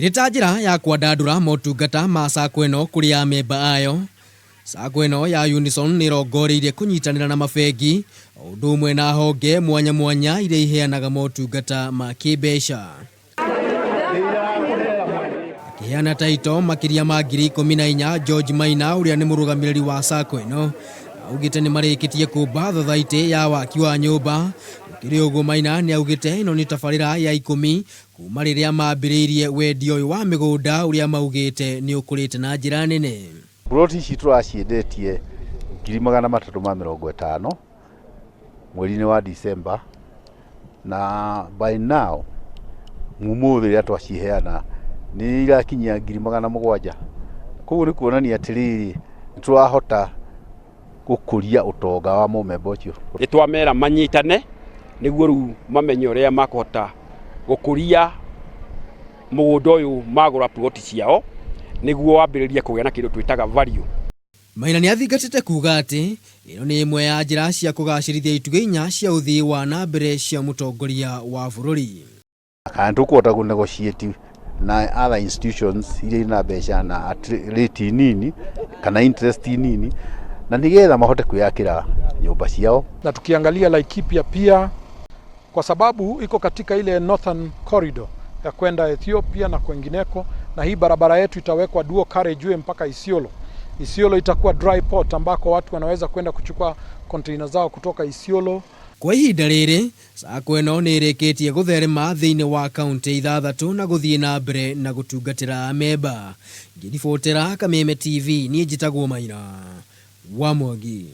Ĩrĩ ta njĩra ya kwandandũra motungata ma sacco ĩno kũrĩ amemba ayo, sacco ĩno ya Unison nĩ ĩrongoreirie kũnyitanĩra na mabengi o ũndũ ũmwe na honge mwanya mwanya iria iheanaga motungata ma kĩmbeca. Akĩheana taito makĩria ma 14,000, George Maina ũrĩa nĩ mũrũgamĩrĩri wa sacco ĩno augĩte nĩ marĩkĩtie kũmba thothaitĩ ya waki wa nyũmba. Gũkĩrĩ ũguo Maina nĩ augĩte ĩno nĩ tabarĩra ya ikũmi kuma rĩrĩa mambĩrĩirie wendia ũyũ wa mĩgũnda ũrĩa maugĩte nĩ ũkũrĩte na njĩra nene. Ploti ici tũraciendetie 350,000 mweri-inĩ wa December, na by now ũmũthĩ rĩrĩa twaciheana nĩ irakinyia 700,000. Koguo nĩ kuonania atĩrĩrĩ, nĩ tũrahota gũkũria ũtonga wa mũmemba ũcio. Nĩ twamera manyitane nĩguo rĩu mamenye ũrĩa makũhota gũkũria mũgũnda ũyũ magũra ploti ciao nĩguo wambĩrĩrie kũgĩa na kĩndũ twĩtaga value. Maina nĩ athingatĩte kuga atĩ ĩno nĩ ĩmwe ya njĩra cia kũgacĩrithia itugĩ inya cia ũthii wa na mbere cia mũtongoria wa bũrũri. Kana tũkũhota kũ negotiate na other institutions iria ina mbeca na at rate nini kana interest nini, na nĩgetha mahote kwĩyakĩra nyũmba ciao. Na tukiangalia Laikipia pia, kwa sababu iko katika ile northern corridor ya kwenda Ethiopia na kwengineko, na hii barabara yetu itawekwa dual carriageway mpaka Isiolo. Isiolo itakuwa dry port ambako watu wanaweza kwenda kuchukua container zao kutoka Isiolo. Kwa ihinda rĩrĩ sacco ĩno nĩ ĩrĩkĩtie gũtherema thĩinĩ wa kaunti ithathatũ na gũthiĩ na mbere na gũtungatĩra amemba. Ngĩribotera Kameme TV, niĩ njĩtagwo Maina wa Mwangi.